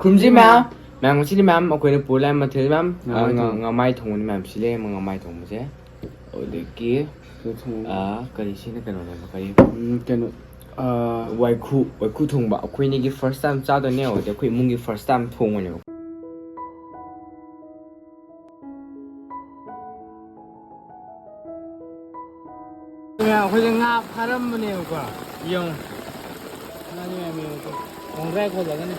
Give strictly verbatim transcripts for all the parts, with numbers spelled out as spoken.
ꯈꯨꯔꯨꯝꯖꯤ ꯃꯌꯥꯝ꯫ ꯃꯌꯥꯝ, ꯉꯁꯤꯗꯤ ꯃꯌꯥꯝ ꯑꯩꯈꯣꯏꯅ ꯄꯨꯔ ꯂꯥꯛꯏ ꯃꯊꯦꯜ ꯃꯌꯥꯝ, ꯑ, ꯉꯃꯥꯏ ꯉ-, ꯊꯣꯡꯕ꯫ ꯉꯃꯥꯏ ꯊꯣꯡꯕꯅꯤ ꯃꯌꯥꯝ꯫ ꯁꯤ ꯂꯩꯔꯝꯕ ꯉꯃꯥꯏ ꯊꯣꯡꯕꯁꯦ꯫ ꯑꯗꯒꯤ, ꯀꯩꯅꯣ ꯊꯣꯡꯕ꯫ ꯑ, ꯀꯔꯤ ꯁꯤꯅ ꯀꯩꯅꯣꯅꯦꯕ? ꯀꯔꯤ? ꯎꯝ, ꯀꯩꯅꯣ, ꯑ, ꯋꯥꯏꯈꯨ, ꯋꯥꯏꯈꯨ ꯊꯣꯡꯕ꯫ ꯑꯩꯈꯣꯏ ꯑꯅꯤꯒꯤ first time ꯆꯥꯗꯣꯏꯅꯦ, ꯑꯗꯩ ꯑꯩꯈꯣꯏ ꯏꯃꯨꯡꯒꯤ first time ꯊꯣꯡꯕꯅꯦꯕ꯫ ꯑꯩꯈꯣꯏꯁꯦ ꯉꯥ ꯐꯥꯔꯝꯕꯅꯦꯕꯀꯣ, ꯌꯦꯡꯉꯨ, ꯉꯥꯁꯦ ꯃꯌꯥꯝ ꯌꯦꯡꯉꯨ, ꯈꯣꯡꯒ꯭ꯔꯥꯏ ꯈꯣꯜꯂꯒꯅꯤ꯫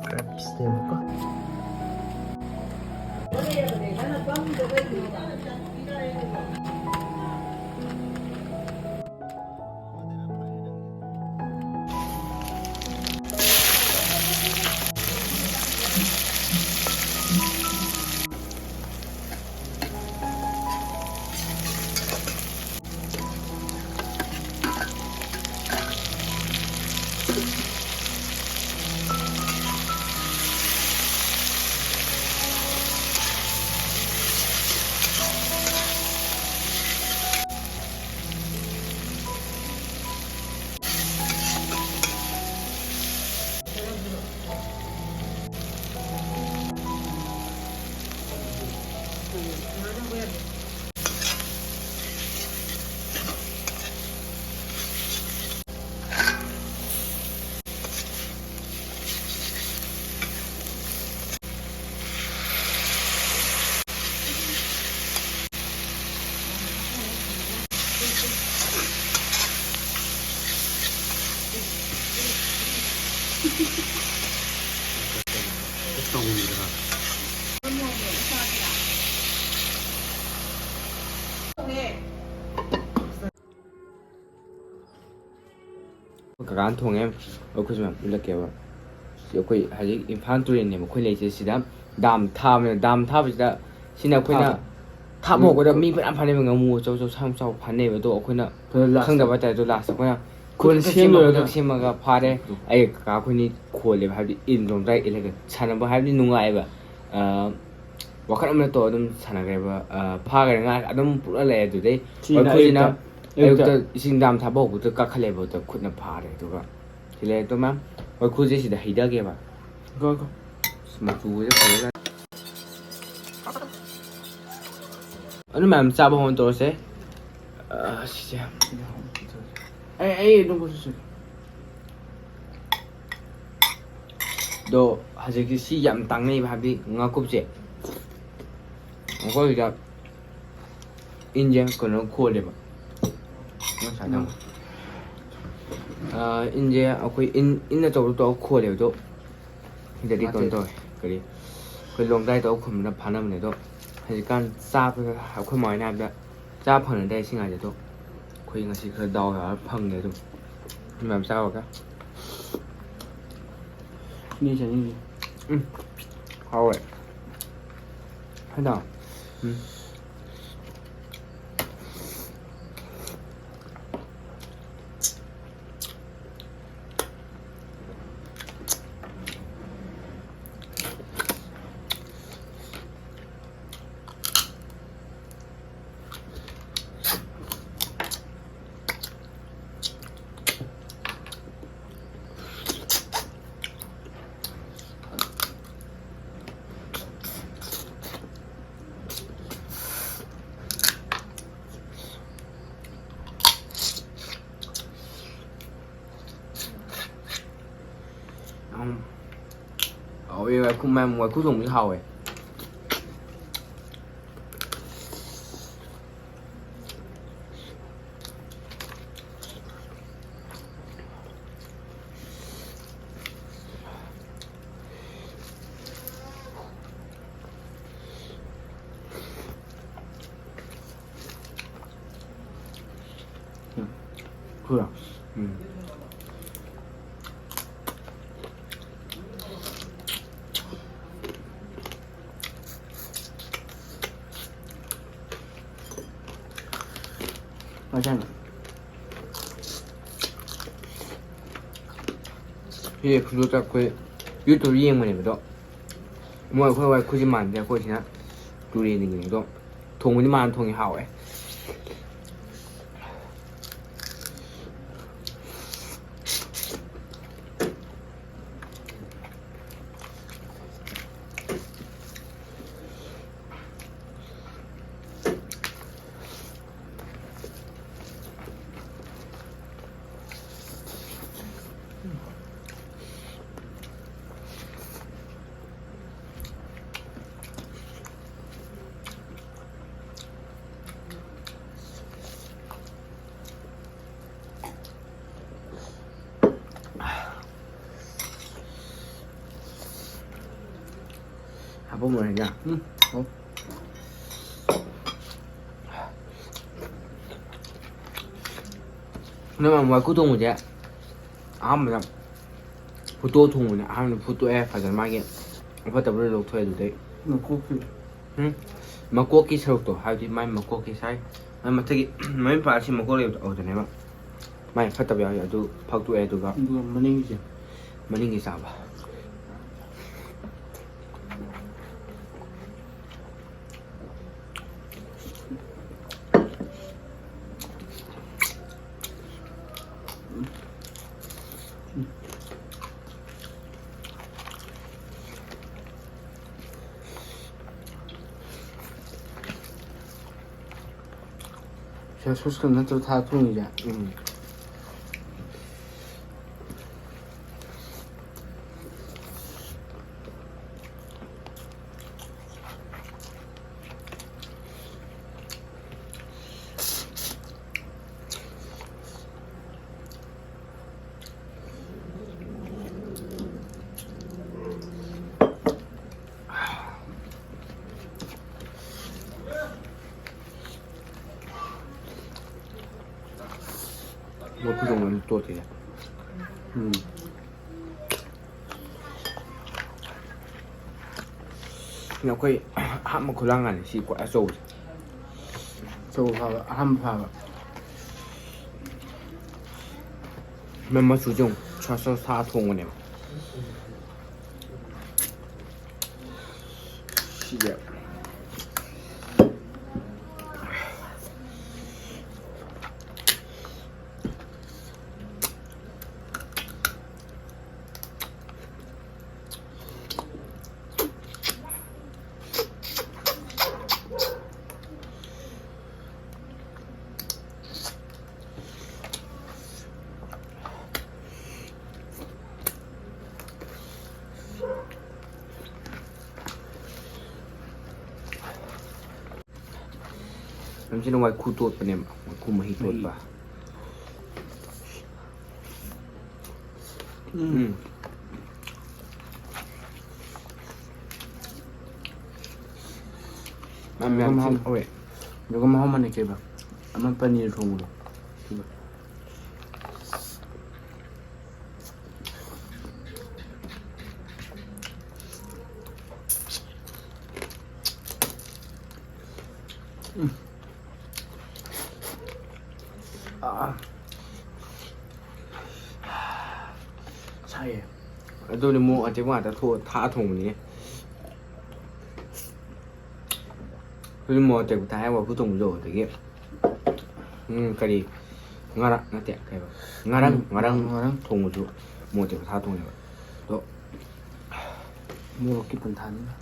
Crabs ꯅꯦꯕꯀꯣ꯫ ꯇꯧꯔꯤꯗꯅ꯫ ꯀꯀꯥꯅ ꯊꯣꯡꯉꯦ꯫ ꯑꯩꯈꯣꯏꯁꯨ ꯃꯌꯥꯝ ꯄꯨꯜꯂꯛꯀꯦꯕ꯫ ꯁꯤ ꯑꯩꯈꯣꯏ ꯍꯧꯖꯤꯛ ꯏꯝꯐꯥꯜ ꯇꯨꯔꯦꯜꯅꯦꯕ ꯑꯩꯈꯣꯏ ꯂꯩꯁꯦ꯫ ꯁꯤꯗ ꯗꯥꯝ ꯊꯥꯕꯅꯦ꯫ ꯗꯥꯝ ꯊꯥꯕꯁꯤꯗ ꯁꯤꯅ ꯑꯩꯈꯣꯏꯅ ꯊꯥꯕ꯫ ꯊꯥꯕ ꯍꯧꯔꯛꯄꯗ ꯃꯤ ꯐꯅꯌꯥꯝ ꯐꯥꯅꯩꯕ, ꯉꯥꯃꯨ ꯑꯆꯧ ꯑꯆꯧ ꯁꯥ ꯆꯥꯎ ꯐꯥꯅꯩꯕ꯫ ꯑꯗꯣ ꯑꯩꯈꯣꯏꯅ ꯑꯗꯣ last ꯈꯪꯗꯕ ꯍꯥꯏꯇꯥꯔꯦ꯫ ꯑꯗꯣ last ꯑꯩꯈꯣꯏꯅ ꯀꯣꯟꯅ ꯈꯨꯠ ꯁꯦꯝ ꯂꯣꯏꯔꯒ꯫ ꯈꯨꯠ ꯁꯦꯝꯃꯒ ꯐꯥꯔꯦ꯫ ꯑꯗꯣ ꯑꯩ ꯀꯀꯥ ꯑꯩꯈꯣꯏꯅꯤ ꯈꯣꯜꯂꯦꯕ, ꯍꯥꯏꯕꯗꯤ ꯏꯟ ꯂꯣꯝꯗ ꯏꯜꯂꯒ ꯁꯥꯟꯅꯕ ꯍꯥꯏꯕꯗꯤ ꯅꯨꯡꯉꯥꯏꯑꯕ꯫ ꯑ, ꯋꯥꯈꯜ ꯑꯃ ꯇꯧꯔ ꯑꯗꯨꯝ ꯁꯥꯟꯅꯈ꯭ꯔꯦꯕ꯫ ꯑ, ꯐꯥꯈ꯭ꯔꯦ ꯉꯥ ꯑꯗꯨꯝ ꯄꯨꯔꯛꯑ ꯂꯩꯔꯦ꯫ ꯑꯗꯨꯗꯩ ꯁꯤꯅ ꯋꯥꯏꯈꯨꯁꯤꯅ ꯑꯌꯨꯛꯇ, ꯑꯌꯨꯛꯇ꯫ ꯑꯌꯨꯛꯇ ꯏꯁꯤꯡ ꯗꯥꯝ ꯊꯥꯕ ꯍꯧꯕꯗ ꯀꯥꯈꯠꯂꯦꯕ, ꯑꯗꯨꯗ ꯈꯨꯠꯅ ꯐꯥꯔꯦ꯫ ꯑꯗꯨꯒ ꯁꯤ ꯂꯩꯔꯦ꯫ ꯑꯗꯨ ꯃꯌꯥꯝ ꯋꯥꯏꯈꯨꯁꯦ ꯁꯤꯗ ꯍꯩꯊꯒꯦꯕ꯫ GO, GO. ꯑꯁ, ꯃꯆꯨꯒꯁꯦ ꯐꯖꯅ꯫ ꯑꯗꯨ ꯃꯌꯥꯝ ꯆꯥꯕ ꯍꯧꯅ ꯇꯧꯔꯁꯦ꯫ ꯑ, ꯁꯤꯁꯦ꯫ ꯑꯩ, ꯑꯩ ꯑꯗꯨꯝ ꯀꯣꯠꯆꯁꯦ꯫ ꯑꯗꯣ ꯍꯧꯖꯤꯛꯇꯤ ꯁꯤ ꯌꯥꯝ ꯇꯥꯡꯅꯩꯕ, ꯍꯥꯏꯕꯗꯤ ꯉꯥꯀꯨꯞꯁꯦ꯫ ꯑꯩꯈꯣꯏꯒꯤꯗ ꯏꯟꯁꯦ ꯀꯩꯅꯣ ꯈꯣꯜꯂꯦꯕ꯫ ꯉꯁꯥꯏ ꯎꯝ꯫ ꯑ, ꯏꯟꯁꯦ ꯑꯩꯈꯣꯏ ꯏꯟ, ꯏꯟ ꯑꯆꯧꯕꯗꯣ ꯇꯧꯔꯒ ꯈꯣꯜꯂꯦꯕ꯫ ꯑꯗꯣ ꯁꯤꯗꯗꯤ ꯀꯩꯅꯣ ꯃꯥꯁꯦ꯫ ꯇꯧꯋꯦ꯫ ꯀꯔꯤ? ꯑꯩꯈꯣꯏ ꯂꯣꯡꯗꯥꯏ ꯇꯧꯔꯒ ꯈꯨꯟꯕꯅ ꯐꯥꯅꯕꯅꯦ꯫ ꯑꯗꯣ ꯍꯧꯖꯤꯛꯀꯥꯟ ꯆꯥꯕꯗ ꯑꯩꯈꯣꯏ ꯃꯥ ꯍꯣꯏꯅ ꯍꯥꯏꯕꯗ ꯆꯥ ꯐꯪꯅꯗꯦ ꯏꯁꯤꯡ ꯍꯥꯏꯁꯦ꯫ ꯑꯗꯣ ꯑꯩꯈꯣꯏ ꯉꯁꯤ ꯈꯔ ꯗꯥꯎ ꯌꯥꯔ ꯐꯪꯉꯦ꯫ ꯑꯗꯨꯝ ꯃꯌꯥꯝ ꯆꯥꯔꯨꯔꯒ꯫ ꯃꯤ ꯆꯥꯅꯤꯡꯉꯤ꯫ ꯎꯝ꯫ ꯍꯥꯎꯋꯦ꯫ ꯍꯥꯏꯗ꯫ ꯎꯝ꯫ ꯎꯝ꯫ ꯍꯥꯎꯋꯦ, ꯋꯥꯏꯈꯨ ꯃꯌꯥꯝ, ꯋꯥꯏꯈꯨ ꯊꯣꯡꯕꯁꯨ ꯍꯥꯎꯋꯦ꯫ ꯊꯨꯔꯣ? ꯎꯝ꯫ ꯃꯁꯥꯅ꯫ ꯁꯤ ꯈꯨꯗꯣꯞꯇ ꯑꯩꯈꯣꯏ YouTube ꯌꯦꯡꯕꯅꯦꯕ ꯑꯗꯣ, ꯃꯣꯏ ꯑꯩꯈꯣꯏ ꯋꯥꯏ ꯈꯨꯖꯤ ꯃꯥꯟꯗꯦ, ꯑꯩꯈꯣꯏꯁꯤꯅ ꯇꯨꯔꯦꯟꯗꯒꯤꯅꯦ ꯑꯗꯣ, ꯊꯣꯡꯕꯗꯤ ꯃꯥꯅ ꯊꯣꯡꯉꯤ, ꯍꯥꯎꯋꯦ꯫ ꯍꯥꯄꯝꯃꯣꯏ ꯍꯥꯏꯗ꯫ ꯎꯝ꯫ ꯑꯣ꯫ ꯅꯪ ꯋꯥꯏꯈꯨ ꯊꯣꯡꯕꯁꯦ ꯑꯍꯥꯟꯕꯗ ꯐꯨꯠꯇꯣꯛꯑ ꯊꯣꯡꯕꯅꯦ꯫ ꯑꯍꯥꯟꯕꯗ ꯐꯨꯠꯇꯣꯛꯑꯦ ꯐꯖꯅ, ꯃꯥꯒꯤ ꯑꯐꯠꯇꯕ ꯂꯣꯏ ꯂꯧꯊꯣꯛꯑꯦ꯫ ꯑꯗꯨꯗꯩ ꯃꯀꯣꯛꯀꯤ꯫ ꯎꯝ? ꯃꯀꯣꯛꯀꯤ ꯁꯔꯨꯛꯇꯣ, ꯍꯥꯏꯕꯗꯤ ꯃꯥꯏ ꯃꯀꯣꯛꯀꯤ ꯁꯥꯏ, ꯃꯥꯏ ꯃꯊꯛꯀꯤ ꯃꯃꯤꯠ ꯄꯥꯜꯁꯤ ꯃꯀꯣꯛ ꯂꯩꯕꯗꯣ ꯑꯗꯨꯗꯅꯦꯕ꯫ ꯃꯥꯏ ꯐꯠꯇꯕ ꯌꯥꯎꯋꯤ, ꯑꯗꯨ ꯐꯛꯇꯣꯛꯑꯦ꯫ ꯑꯗꯨꯒ ꯑꯗꯨꯒ ꯃꯅꯤꯡꯒꯤꯁꯦ? ꯃꯅꯤꯡꯒꯤ ꯆꯥꯕ꯫ ꯁꯣꯌꯥ ꯁꯣꯁꯀ ꯅꯠꯇ꯭ꯔꯣ ꯊꯥ ꯊꯣꯡꯉꯤꯁꯦ? ꯎꯝ꯫ ꯈꯨꯗꯣꯡ ꯑꯗꯨꯝ ꯇꯣꯠꯇꯣꯏꯁꯦ꯫ ꯎꯝ꯫ ꯁꯤꯅ ꯑꯩꯈꯣꯏ ꯑꯍꯥꯟꯕ ꯈꯨꯂꯥꯡꯒꯅꯤ ꯁꯤ ꯈ꯭ꯋꯥꯏ ꯑꯆꯧꯕꯁꯦ꯫ ꯑꯆꯧꯕ ꯐꯥꯕ, ꯑꯍꯥꯟꯕ ꯐꯥꯕ꯫ ꯃ-, ꯃꯆꯨꯁꯦ ꯑꯃꯨꯛ ꯁꯥ, ꯁꯥ, ꯁꯥ ꯊꯣꯡꯕꯅꯦꯕ꯫ ꯁꯤꯁꯦ꯫ ꯃꯁꯤꯅ ꯋꯥꯏꯈꯨ ꯇꯣꯠꯄꯅꯦꯕ, ꯋꯥꯏꯈꯨ ꯃꯍꯤ ꯇꯣꯠꯄ꯫ ꯎꯝ꯫ ꯎꯝ꯫ ꯃꯌꯥꯝ ꯃꯌꯥꯝ ꯃꯍꯥꯎ-, ꯊꯤꯜꯍꯧꯋꯦ꯫ ꯑꯗꯨꯒ ꯃꯍꯥꯎ ꯃꯥꯟꯅꯩ ꯀꯩꯕ? ꯑꯃ ꯄꯅꯤꯔ ꯊꯣꯡꯕꯗꯣ꯫ ꯎꯝ꯫ ꯑꯥ꯫ ꯁꯥꯏꯌꯦ꯫ ꯑꯗꯨꯅꯤ ꯃꯣꯔꯣꯛ ꯑꯇꯦꯛꯄ ꯉꯥꯛꯇ ꯊꯣꯛꯑ-, ꯊꯥꯛꯑ ꯊꯣꯡꯕꯅꯤꯅꯦ꯫ ꯍꯧꯖꯤꯛ ꯃꯣꯔꯣꯛ ꯑꯇꯦꯛꯄ ꯊꯥꯛꯑꯦ, ꯋꯥꯏꯈꯨ ꯊꯣꯡꯕꯁꯨ, ꯑꯗꯒꯤ, ꯎꯝ, ꯀꯔꯤ, ꯉꯥꯔꯛ ꯅꯠꯇꯦ, ꯀꯩꯕ, ꯉꯥꯔꯪ, ꯎꯝ, ꯉꯥꯔꯪ ꯉꯥꯔꯪ꯫ ꯊꯣꯡꯕꯁꯨ ꯃꯣꯔꯣꯛ ꯑꯇꯦꯛꯄ ꯊꯥꯛꯑ ꯊꯣꯡꯉꯦꯕ꯫ ꯑꯗꯣ ꯃꯣꯔꯣꯛꯀꯤ ꯄꯟꯊꯥꯅꯤꯅ꯫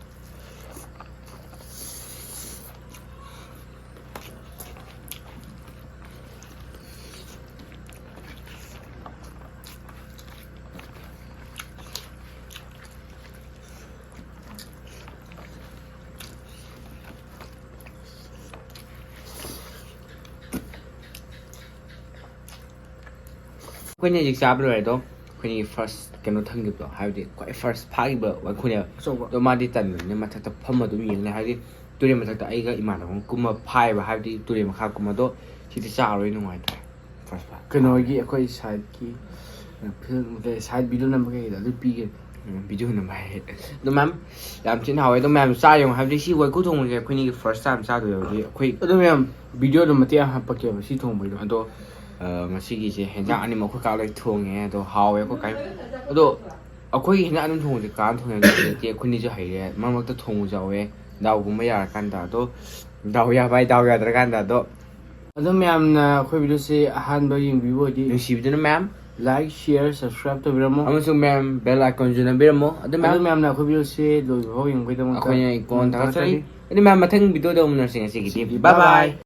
ꯑꯩꯈꯣꯏꯅ ꯍꯧꯖꯤꯛ ꯆꯥꯕ ꯂꯣꯏꯔꯦ ꯑꯗꯣ, ꯑꯩꯈꯣꯏꯅ ꯐꯥꯔꯁ ꯀꯩꯅꯣ ꯊꯝꯈꯤꯕꯗꯣ, ꯍꯥꯏꯕꯗꯤ ꯈ꯭ꯋꯥꯏ ꯐꯥꯔꯁ ꯐꯥꯈꯤꯕ ꯋꯥꯏꯈꯨꯅꯦꯕ꯫ ꯑꯆꯧꯕ꯫ ꯑꯗꯣ ꯃꯥꯗꯤ ꯇꯟꯕꯅꯤꯅ ꯃꯊꯛꯇ ꯐꯝꯃ ꯑꯗꯨꯝ ꯌꯦꯡꯂꯦ, ꯍꯥꯏꯕꯗꯤ ꯇꯨꯔꯦꯜ ꯃꯊꯛꯇ ꯑꯩꯒ ꯏꯃꯥꯟꯅꯕ ꯑꯃ ꯀꯨꯝꯃ ꯐꯥꯏꯕ, ꯍꯥꯏꯕꯗꯤ ꯇꯨꯔꯦꯜ ꯃꯈꯥ ꯀꯨꯝꯃ꯫ ꯑꯗꯣ ꯁꯤꯗꯤ ꯆꯥꯔꯔꯣꯏ, ꯅꯨꯡꯉꯥꯏꯇ꯭ꯔꯦ꯫ ꯀꯩꯅꯣꯒꯤ ꯑꯩꯈꯣꯏ ꯁꯥꯏꯠꯀꯤ ꯐꯤꯂꯝ ꯁꯥꯏꯠ ꯚꯤꯗꯤꯑꯣ ꯅꯝꯕ ꯀꯩꯀꯩꯗꯣ ꯑꯗꯨ ꯄꯤꯒꯦ꯫ ꯚꯤꯗꯤꯑꯣ ꯅꯝꯕ ꯍꯥꯏ꯫ ꯑꯗꯣ ꯃꯌꯥꯝ ꯌꯥꯝ ꯊꯤꯅ ꯍꯥꯎꯋꯦ꯫ ꯑꯗꯣ ꯃꯌꯥꯝ ꯆꯥ ꯌꯦꯡꯉꯣ, ꯍꯥꯏꯕꯗꯤ ꯁꯤ ꯋꯥꯏꯈꯨ ꯊꯣꯡꯕꯁꯦ ꯑꯩꯈꯣꯏꯅꯤꯒꯤ ꯐꯥꯔꯁ ꯇꯥꯏꯝ ꯆꯥꯗꯣꯏꯕꯗꯤ ꯑꯩꯈꯣꯏ ꯑꯗꯣ ꯃꯌꯥꯝ ꯚꯤꯗꯤꯑꯣ ꯑꯗꯨꯝ ꯃꯇꯦꯛ ꯑꯃ ꯍꯥꯞꯄꯛꯀꯦꯕ ꯁꯤ ꯊꯣꯡꯕꯩꯗꯣ꯫ ꯑꯗꯣ ꯑ, ꯉꯁꯤꯒꯤꯁꯦ ꯍꯦꯟꯖꯥꯡ ꯑꯅꯤꯃꯛ ꯑꯩꯈꯣꯏ ꯀꯥ ꯂꯣꯏ ꯊꯣꯡꯉꯦ꯫ ꯑꯗꯣ ꯍꯥꯎꯋꯦ ꯑꯩꯈꯣꯏ ꯀꯥꯏ꯫ ꯑꯗꯣ ꯑꯩꯈꯣꯏꯒꯤ ꯍꯦꯟꯖꯥꯡ ꯑꯗꯨꯝ ꯊꯣꯡꯕꯁꯦ ꯀꯥꯅ ꯊꯣꯡꯉꯦ ꯑꯗꯨ ꯅꯠꯇꯦ, ꯑꯩꯈꯣꯏꯅꯤꯁꯨ ꯍꯩꯔꯦ꯫ ꯃꯔꯛ ꯃꯔꯛꯇ ꯊꯣꯡꯕꯁꯨ ꯌꯥꯎꯋꯦ, ꯗꯥꯎꯒꯨꯝꯕ ꯌꯥꯔꯀꯥꯟꯗ꯫ ꯑꯗꯣ ꯗꯥꯎ ꯌꯥꯕ ꯍꯥꯏ, ꯗꯥꯎ ꯌꯥꯗ꯭ꯔꯀꯥꯟꯗ꯫ ꯑꯗꯣ ꯑꯗꯨꯝ ꯃꯌꯥꯝꯅ ꯑꯩꯈꯣꯏ ꯚꯤꯗꯤꯑꯣꯁꯦ ꯑꯍꯥꯟꯕ ꯌꯦꯡꯕꯤꯕ ꯑꯣꯏꯗꯤ ꯅꯨꯡꯁꯤꯕꯤꯗꯨꯅ ꯃꯌꯥꯝ like, share, subscribe ꯇꯧꯕꯤꯔꯝꯃꯣ꯫ ꯑꯃꯁꯨꯡ ꯃꯌꯥꯝ bell icon ꯁꯨ ꯅꯝꯕꯤꯔꯝꯃꯣ꯫ ꯑꯗꯨ ꯑꯗꯨ ꯃꯌꯥꯝ ꯃꯌꯥꯝꯅ ꯑꯩꯈꯣꯏ ꯚꯤꯗꯤꯑꯣꯁꯦ ꯂꯣꯏꯕ ꯐꯥꯎ ꯌꯦꯡꯕꯒꯤꯗꯃꯛꯇ ꯑꯩꯈꯣꯏꯅ ꯏꯀꯣꯟ ꯊꯥꯒꯠꯆꯔꯤ꯫ ꯑꯗꯨ ꯃꯌꯥꯝ ꯃꯊꯪ ꯚꯤꯗꯤꯑꯣꯗ ꯑꯃꯨꯛ ꯎꯅꯔꯁꯤ꯫ ꯉꯁꯤꯒꯤꯗꯤ ꯉꯁꯤꯒꯤꯗꯤ bye bye꯫ Bye bye꯫